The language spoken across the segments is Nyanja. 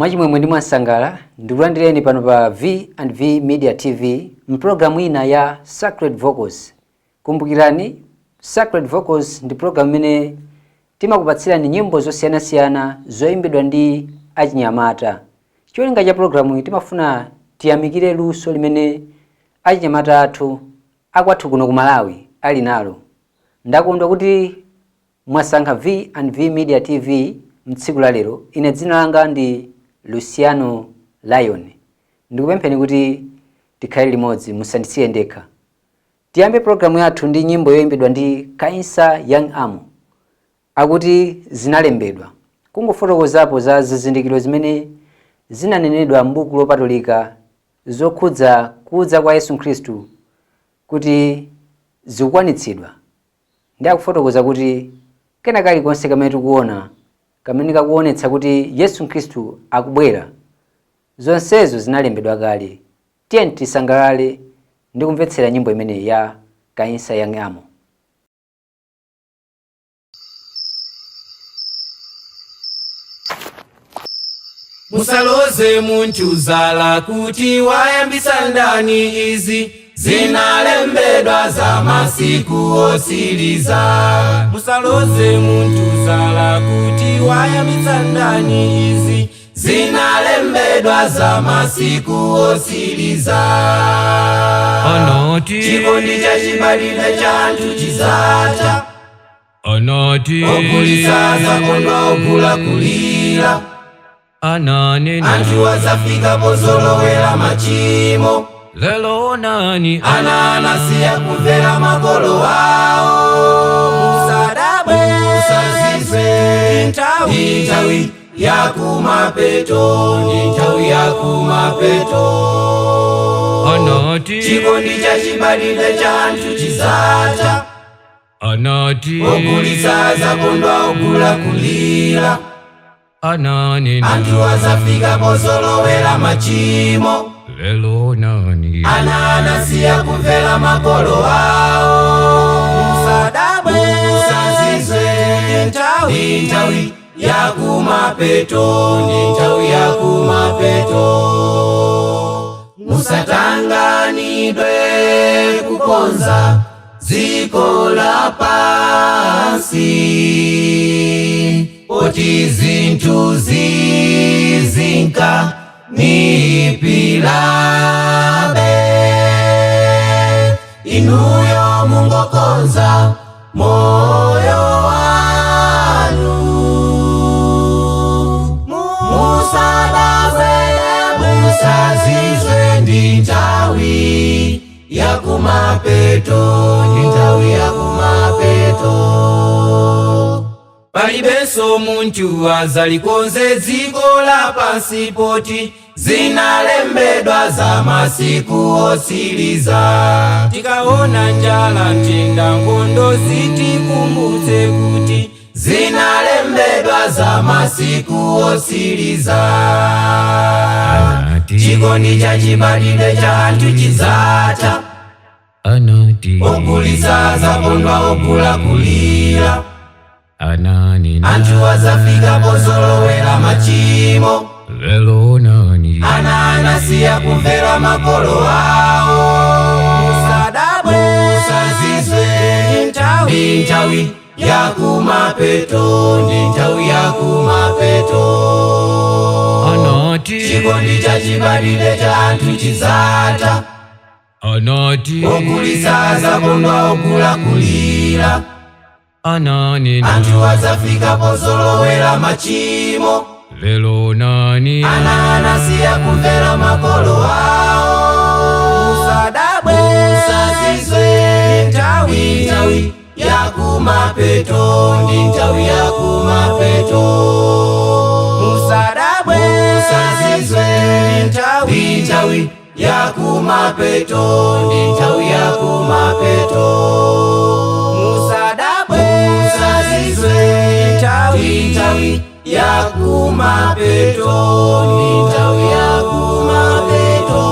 Mwachimwemwe ndi mwansangala ndikulandireni pano pa V and V Media TV mpulogalamu ina ya Sacred Vocals. Kumbukirani, Sacred Vocals ndi pulogalamu imene timakupatsirani nyimbo zosiyanasiyana zoyimbidwa ndi achinyamata. Cholinga cha pulogalamu iyi, timafuna tiyamikire luso limene achinyamata athu akwathu kuno ku Malawi ali nalo. Ndakondwa kuti mwasankha V and V Media TV mtsiku la lero. Ine dzina langa ndi Luciano Lion. Ndikupempheni kuti tikhale limodzi, musandisiye ndekha. Tiyambe pulogalamu yathu ndi nyimbo yoyimbidwa ndi Kainsa Young Army, akuti "Zinalembedwa", kungofotokozapo za zizindikiro zimene zinanenedwa m'buku lopatulika zokhudza kudza kwa Yesu Khristu kuti zikukwanitsidwa. Ndi akufotokoza kuti kena kalikonse kamene tikuona kamene kakuonetsa kuti Yesu Khristu akubwera, zonsezo zinalembedwa kale. Tiye tisangalale ndi kumvetsera nyimbo imeneyi ya Kainsa Young Army. Musaloze munthu zala kuti wayambisa ndani, izi zinalembedwa za masiku osiliza. Musaloze munthu zala kuti wayambisa ndani, izi zinalembedwa za masiku osiliza. Anati. Chikondi cha chibadwidwe cha anthu chizatha. Anati. Ogulitsa zakondwa, ogula kulira. Ananena. Anthu azafika pozolowera machimo. Lelo onani. Ana anasiya kumvera makolo awo. Musadabwe, musazizwe, ndi nthawi yakumapeto, ndi nthawi yakumapeto. Anati. Chikondi cha chibadwidwe cha anthu chizatha. Anati. Ogulitsa zakondwa, ogula kulira. Ananena. Anthu azafika pozolowera machimo. Lelo onani. Ana anasiya kumvera makolo awo. Musadabwe, musazizwe, ndi nthawi yakumapeto, ndi nthawi yakumapeto. Musatanganidwe kukonza dziko lapansi, poti zinthu zizinka nipilabe. Inuyo mungokonza moyo wanu. Musadabwe, musazizwe, ndi nthawi yakumapeto, ndi nthawi yakumapeto. Palibenso munthu azalikonze dziko lapansi, poti zinalembedwa za masiku osiliza. Tikaona njala, nthenda, nkhondo, zitikumbutse kuti zinalembedwa za masiku osiliza. Anati. Chikondi cha chibadwidwe cha anthu chizatha. Anati. Ogulitsa zakondwa, ogula kulira. Ananena. Anthu azafika pozolowera machimo. Lelo onani. Ana anasiya kumvera makolo awo. Musadabwe, musazizwe, ndi nthawi yakumapeto, ndi nthawi yakumapeto. Anati. Chikondi cha chibadwidwe cha anthu chizatha. Anati. Ogulitsa zakondwa, ogula kulira. Ananena. Anthu azafika pozolowera machimo. Lelo onani. Ana anasiya kumvera makolo awo. Musadabwe, musazizwe, ndi nthawi yakumapeto, ndi nthawi yakumapeto. Musadabwe, musazizwe, ndi nthawi yakumapeto, ndi nthawi yakumapeto. Musadabwe, musazizwe, ndi nthawi yakumapeto, ndi nthawi yakumapeto.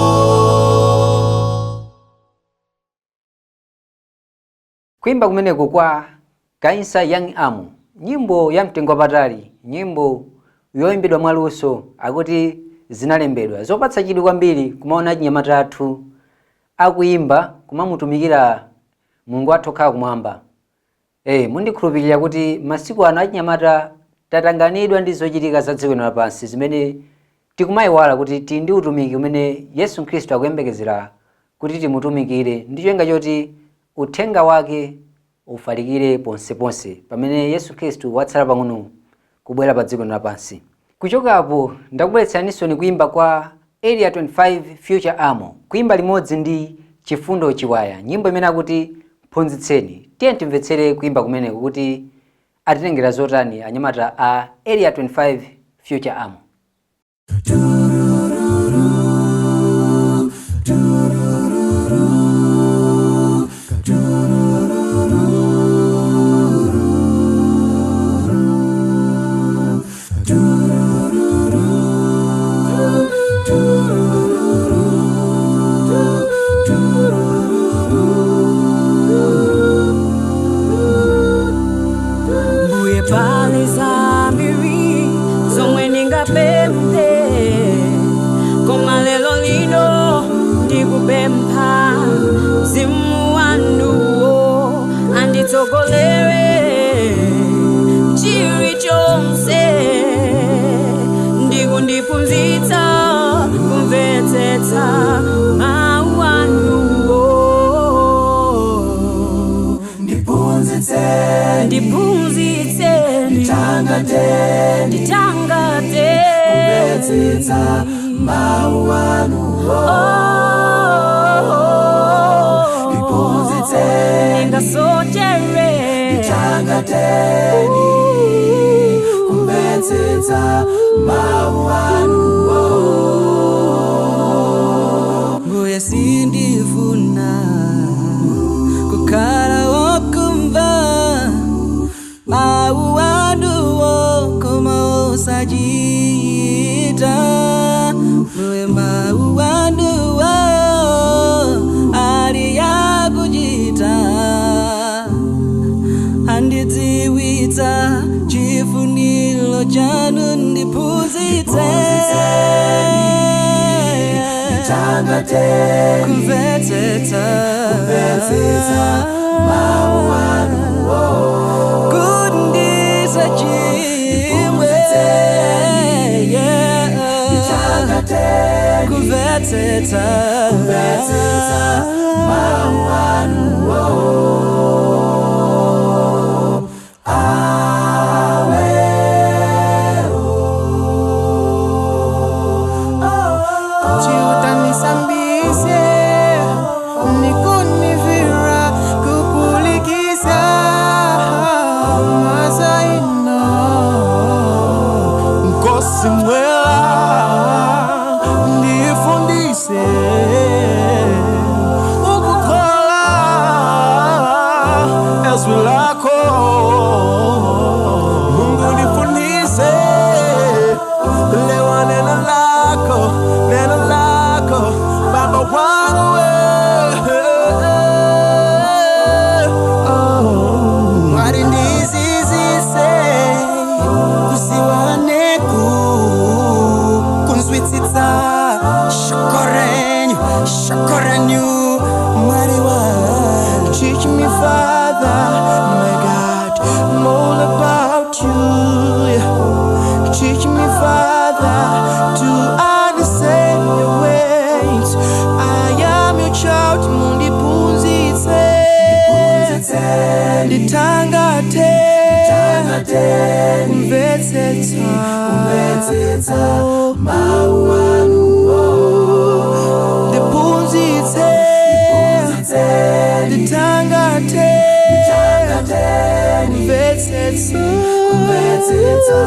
Kuimba kumeneko kwa Kainsa Young Army, nyimbo ya mtengo wapatali, nyimbo Yoyimbidwa mwaluso, akuti zinalembedwa. Zopatsa chidwi kwambiri kumaona achinyamata athu akuyimba kumamutumikira Mulungu wathu okhala kumwamba. Mundikhulupirira kuti masiku ano achinyamata tatanganidwa ndi zochitika za dziko lino lapansi zimene tikumayiwala kuti tili ndi utumiki umene Yesu Khristu akuyembekezera kuti timutumikire ndi cholinga choti uthenga wake ufalikire ponseponse pamene Yesu Khristu watsala pang'ono kubwera pa dziko lino lapansi. Kuchokapo ndakubweretsaninso kuimba kwa Area 25 Future Armo, kuimba limodzi ndi Chifundo Chiwaya, nyimbo imene akuti Phunzitseni. Tiye timvetsere kuimba kumeneko kuti atitengera zotani anyamata a Area 25 Future Armo. Mbuye, pali zambiri zomwe ndingapemphe, koma lero lino ndikupempha Mzimu wanuwo anditsogolere chilichonse ndikundiphunzitsa kumvetsetsa mawu anuwo. Ndiphunzitseni. Ndiphunzitseni. Ndithangateni. Ndithangate. Kumvetsetsa mawu anuwo. Ndiphunzitseni. Ndingasochere. Ndithangateni kumvetsetsa mawu anuwo. Mbuye, sindifuna kukhala wokumva mawu anuwo koma osachita. Mbuye, mawu anuwo ali yakuchita, andidziwitsa chifuniro chanu. Ndiphunzitse. Ndithangateni. Kumvetsetsa. Kumvetsetsa mawu anuwo. Kundisa chimwe. Ndithangateni. Kumvetsetsa. Kumvetsetsa mawu anuwo. Awe. Chiutanisambise nikunivira kupulikisa mazaino. Nkosi mwela, ndifundise ukukhola ezwi lakho. Mungu, ndifundise lewa neno lakho, neno lakho, Baba wangu we. Oh. Mwari, ndizizise kusiwaneku kunzwitsitsa shoko renyu, shoko renyu, Mwari wa. Teach me, Father, my God, I'm all about you. Teach me, Father, to understand your ways. I am your child. Mundiphunzitse. Ndithangate. Kumvetsetsa. Kumvetsetsa mawu anuwo. Ndiphunzitse. Ndithangate. Kumvetsetsa. Kumvetsetsa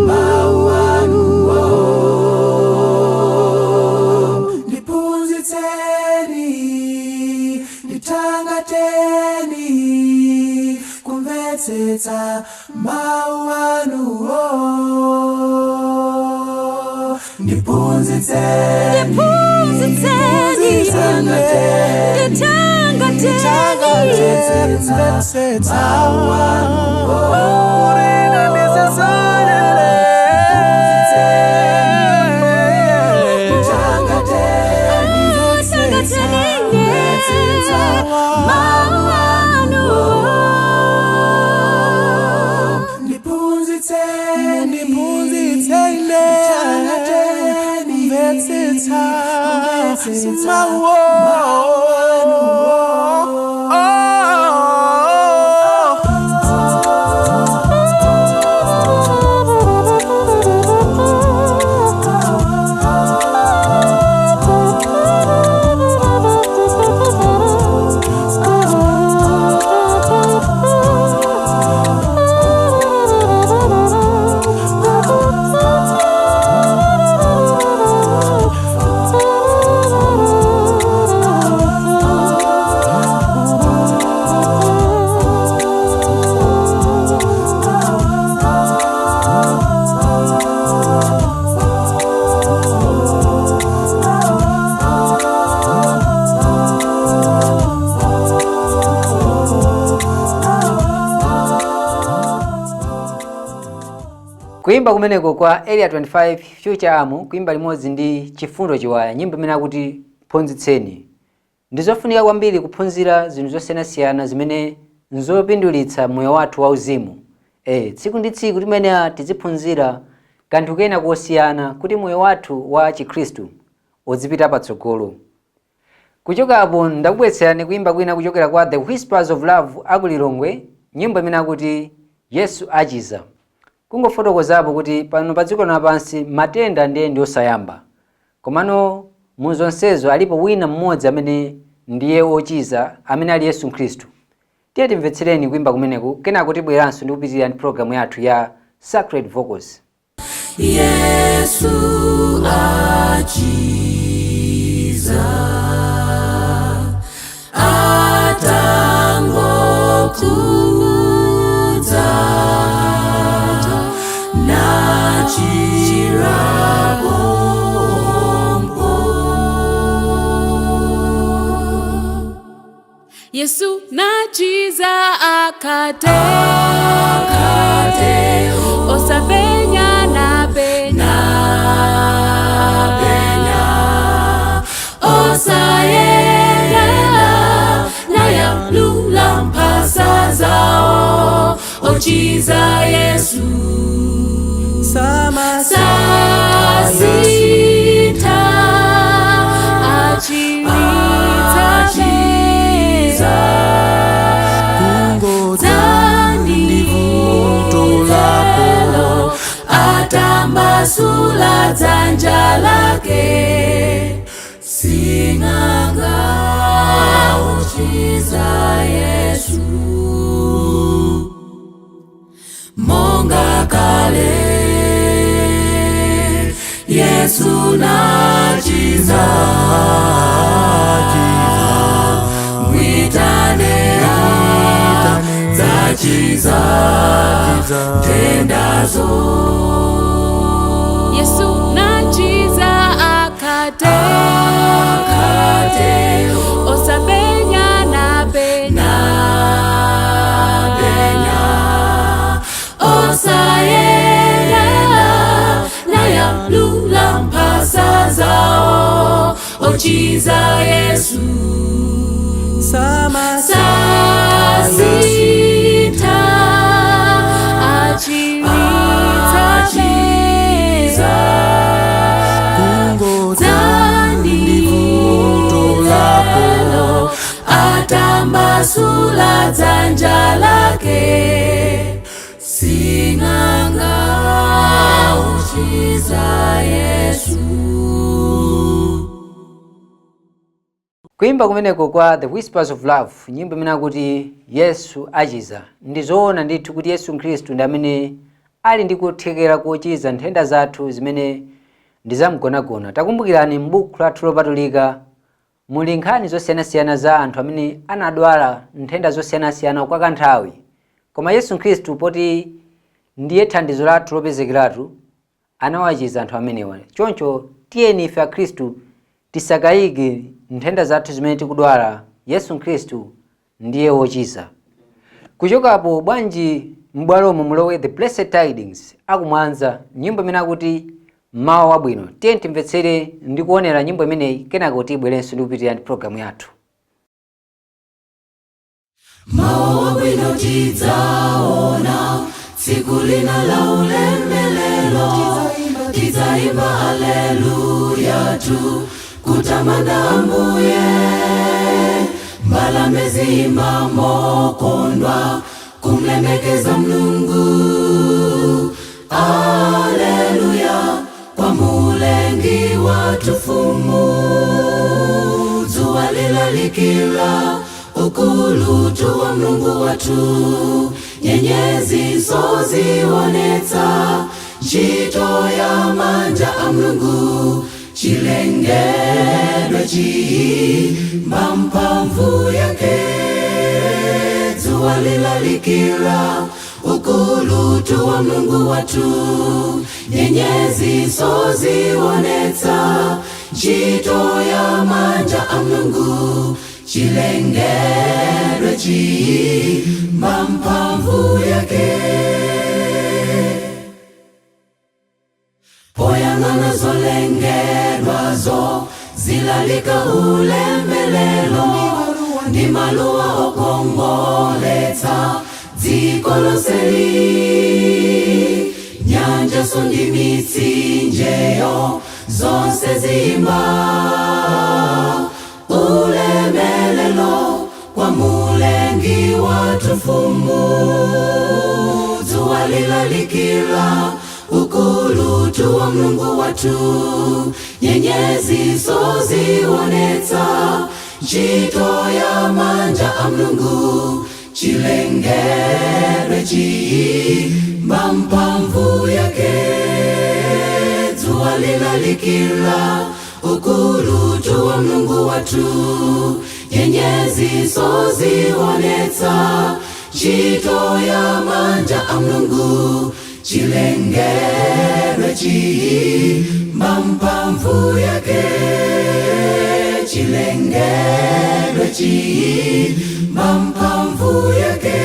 mawu anuwo. Ndiphunzitseni, ndithangateni kumvetsetsa mawu anuwo. Ndiphunzitseni. Ndiphunzitseni. Ndithangateni. Kumvetsetsa. Mawu anuwo. Kumvetsetsa mawu. Kuimba kumeneko kwa Area 25 Future Arm, kuimba limodzi ndi Chifundo Chiwaya, nyimbo imene akuti Phunzitseni. Ndizofunika kwambiri kuphunzira zinthu zosiyanasiyana zimene nzopindulitsa moyo wathu wauzimu. Tsiku ndi tsiku timene tiziphunzira kanthu kena kosiyana kuti moyo wathu wa Chikhristu uzipita patsogolo. Kuchoka apo ndakubweretserani kuimba kwina kuchokera kwa The Whispers of Love akulilongwe, nyimbo imene akuti Yesu Achiza. Kungofotokozapo kuti pano pa dziko lapansi matenda ndiye ndi osayamba, komano mu zonsezo alipo wina mmodzi amene ndiye wochiza, amene ali Yesu Khristu. Tiye timvetsereni kuimba kumeneku, kenako tibweranso ndi kupitirira ndi programu yathu ya Sacred Vocals. Yesu achiza, atangokudza nachirabombo. Yesu nachiza akate, Akate, osapenya na penya, napenya, osayenda nayalula mphasa zawo, ochiza Yesu. Sama Sasita achiritsa Achiza. Dzanilelo atambasula dzanja lake, sing'anga uchiza Yesu monga kale. Yesu nachiza, mwitane dzachiza ntendazo. Yesu nachiza akate, Akate, osapenya na penya, napenya, osayenda nayalula mphasa zawo, ochiza Yesu. Sama Sasita achiritsa. Achiza. Dzanilelo atambasula dzanja lake, sing'anga uchiza Yesu. Kuimba kumeneko kwa The Whispers of Love, nyimbo imene akuti Yesu Achiza. Ndizoona ndithu kuti Yesu Khristu ndi amene ali ndi kuthekera kochiza nthenda zathu zimene ndi zamgonagona. Takumbukirani, m'buku lathu lopatulika muli nkhani zosiyanasiyana za anthu amene anadwala nthenda zosiyanasiyana kwa kanthawi, koma Yesu Khristu, poti ndiye thandizo lathu lopezekeratu, anawachiza anthu amenewa. Choncho tiyeni ife Akhristu tisakayike nthenda zathu zimene tikudwala, Yesu Khristu ndiye wochiza. Kuchokapo bwanji m'bwalomo mulowe The Blessed Tidings akumwanza, nyimbo imene akuti Mawa Wabwino. Tiye timvetsere ndi kuonera nyimbo imeneyi, kenako tibwerenso ndi kupitirira ndi programu yathu. Mawa wabwino tidzaona, tsiku lina la ulemelelo, tidzaimba haleluya. wathu kutamanda Ambuye. Mbalame ziimba mokondwa kumlemekeza Mulungu. Aleluya kwa mulengi wathu fumu. Dzuwa lilalikira ukulutu wa Mulungu wathu, nyenyezi zozionetsa ntchito ya manja a Mulungu. Chilengedwe chiimba mphamvu yake, dzuwa lilalikira ukulutu wa Mulungu wathu, nyenyezi zozionetsa ntchito ya manja a Mulungu. Chilengedwe chiimba mphamvu yake. Poyang'ana zolengedwazo zilalika ulemelelo, ndi maluwa okongoletsa dziko lonseli. Nyanja so ndi mitsinjeyo zonse ziimba ulemelelo kwa mulengi wathu fumu. Dzuwa lilalikira ukulutu wa Mulungu wathu, nyenyezi zozionetsa ntchito ya manja a Mulungu. Chilengedwe chiimba mphamvu yake, dzuwa lilalikira ukulutu wa Mulungu wathu, nyenyezi zozionetsa ntchito ya manja a Mulungu. Chilengedwe chiimba mphamvu yake, chilengedwe chiimba mphamvu yake,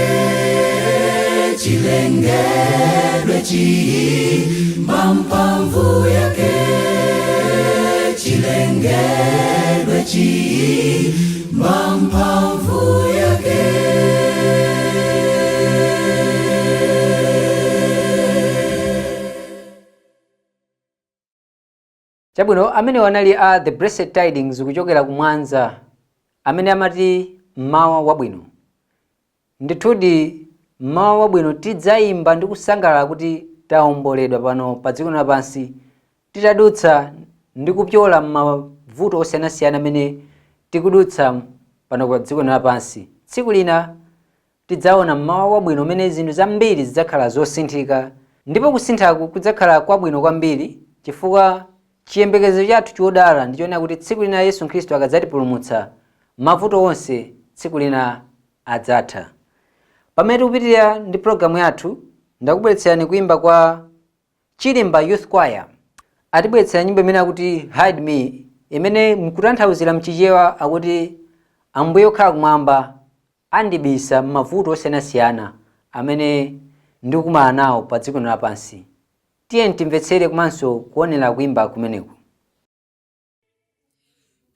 chilengedwe chiimba mphamvu yake, chilengedwe chiimba mphamvu yake. Chabwino, amene wanali a The Blessed Tidings kuchokera ku Mwanza, amene amati mmawa wabwino. Ndithudi mmawa wabwino tidzayimba ndi kusangalala kuti taomboledwa pano pa dziko lapansi, titadutsa ndi kupyola mavuto osiyanasiyana amene tikudutsa pano pa dziko lapansi. Tsiku lina tidzaona mmawa wabwino umene zinthu zambiri zidzakhala zosinthika, ndipo kusinthaku kudzakhala kwabwino kwambiri, chifukwa chiyembekezo chathu chodala ndi choonera kuti tsiku lina Yesu Khristu akadzatipulumutsa, mavuto onse tsiku lina adzatha. Pamene tikupitirira ndi programu yathu, ndakubweretserani kuimba kwa Chilimba Youth Choir. Atibweretsera nyimbo imene akuti Hide Me, imene mkutanthauzira mchichewa akuti Ambuye okhala kumwamba andibisa m'mavuto osiyanasiyana amene ndikukumana nawo pa dziko lapansi. Tiye timvetsere komanso kuonera kuimba kumeneku.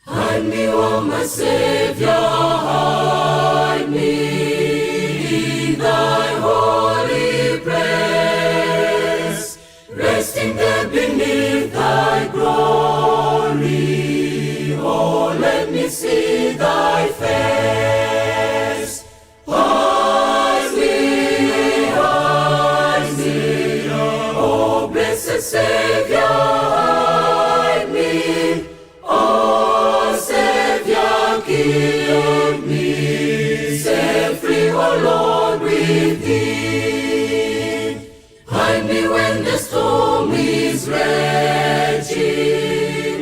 Hide me, O my Savior, hide me in thy holy place, resting there beneath thy glory. Oh, let me see thy face. Hide me, O blessed Savior, hide me. O Savior, keep me safe free, O Lord, with thee. Hide me when the storm is raging,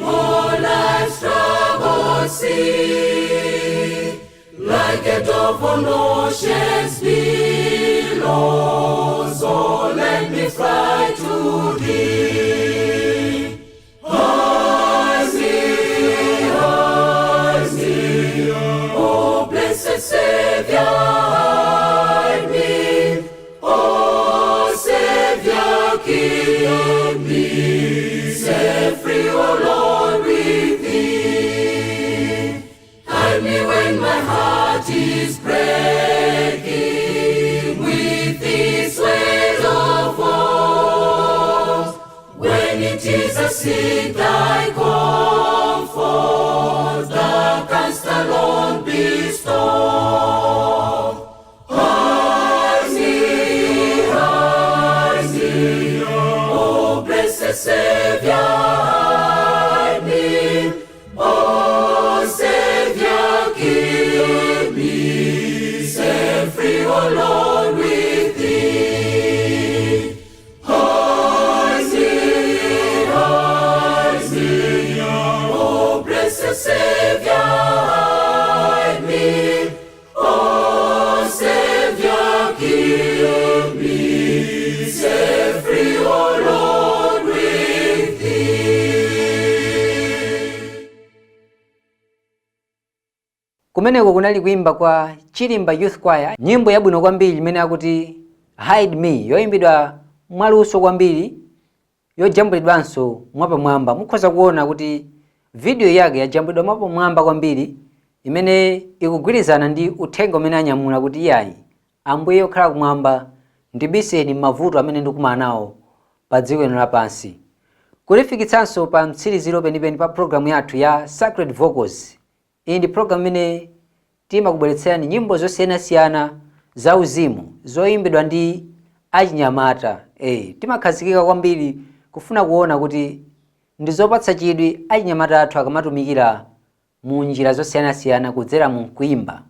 O life's troubled sea. Like a dove on ocean's billows, oh, let me fly to thee. Hide me, O blessed Savior, hide me. O Savior, keep me safe free, O Lord, with thee. Hide me when my heart is breaking with its waves of woes. When it is I seek thy call, Savior, hide me. Oh, Savior, keep me. Set free, O Lord, with thee. Kumeneko kunali kuimba kwa Chilimba Youth Choir, nyimbo yabwino kwambiri imene akuti Hide Me, yoyimbidwa mwaluso kwambiri, yojambulidwanso mwapamwamba. Mukhoza kuona kuti video yake yajambulidwa mwapamwamba kwambiri, imene ikugwirizana ndi uthenga umene anyamula kuti iyayi, Ambuye okhala kumwamba, ndibiseni m'mavuto amene ndikumana nawo pa dziko lino lapansi. Kulifikitsanso pa mtsiriziro penipeni pa programu yathu ya Sacred Vocals. Iyi ndi programu imene timakubweretserani nyimbo zosiyanasiyana za uzimu zoyimbidwa ndi achinyamata. Timakhazikika kwambiri kufuna kuona kuti ndi zopatsa chidwi achinyamata athu akamatumikira mu njira zosiyanasiyana kudzera mu kuimba.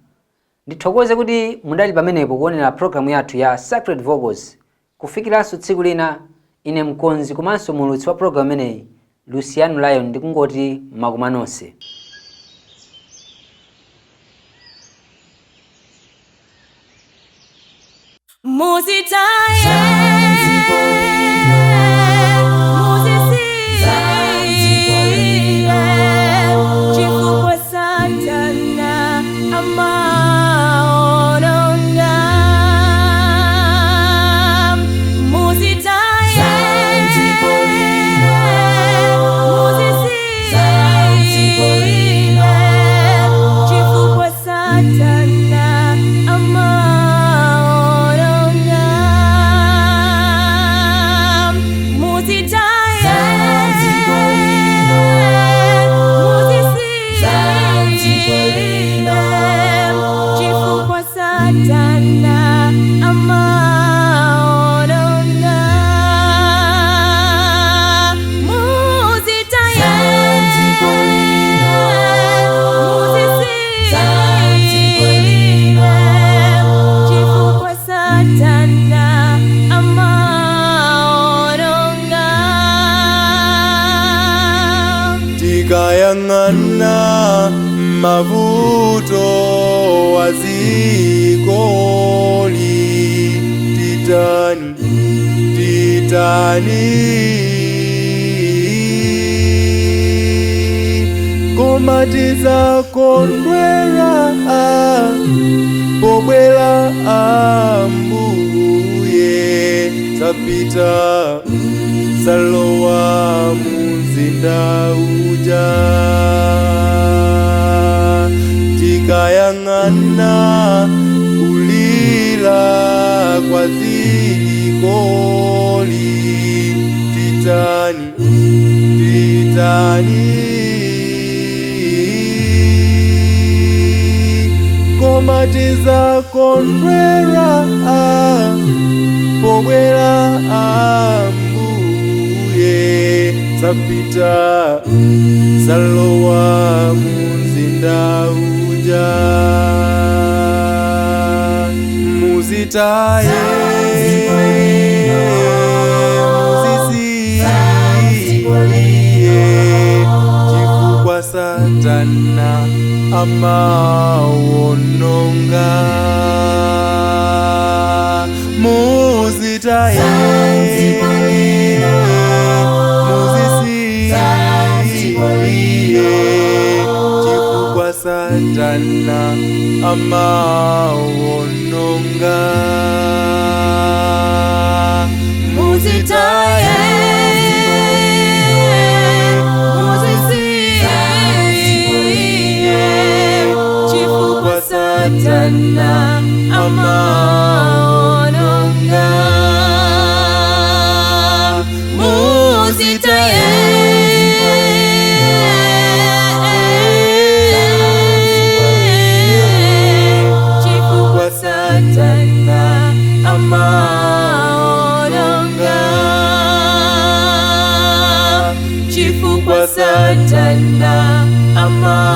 Ndithokoze kuti mudali pamenepo kuonera programu yathu ya Sacred Vocals. Kufikiranso tsiku lina, ine mkonzi komanso muulutsi wa programu imeneyi, Luciano Lion, ndikungoti makoma nonse. Muzitaye, muzisiye, chifukwa Satana amaononga. Muzitaye, muzisiye, chifukwa Satana amaononga. Muzitaye, muzisiye, chifukwa Satana amaononga. Muzitaye, muzisiye, chifukwa Satana amaononga. Tikayang'ana mavuto wazikoli, titani, titani? Koma tizakondwera pobwera Ambuye, tapita salowa mumzinda uja. Tikayang'ana kulira kwa dzikoli, titani, titani? Koma tizakondwera pobwera Ambuye, tapita salowa mumzinda uja. Muzitaye, muzisiye, chifukwa Satana amawononga. Muzitaye, muzisiye, chifukwa Satana amawononga. Muzitaye, muzisiye, chifukwa Satana amaononga. Muzitaye, chifukwa Satana amaononga. Chifukwa Satana amaononga.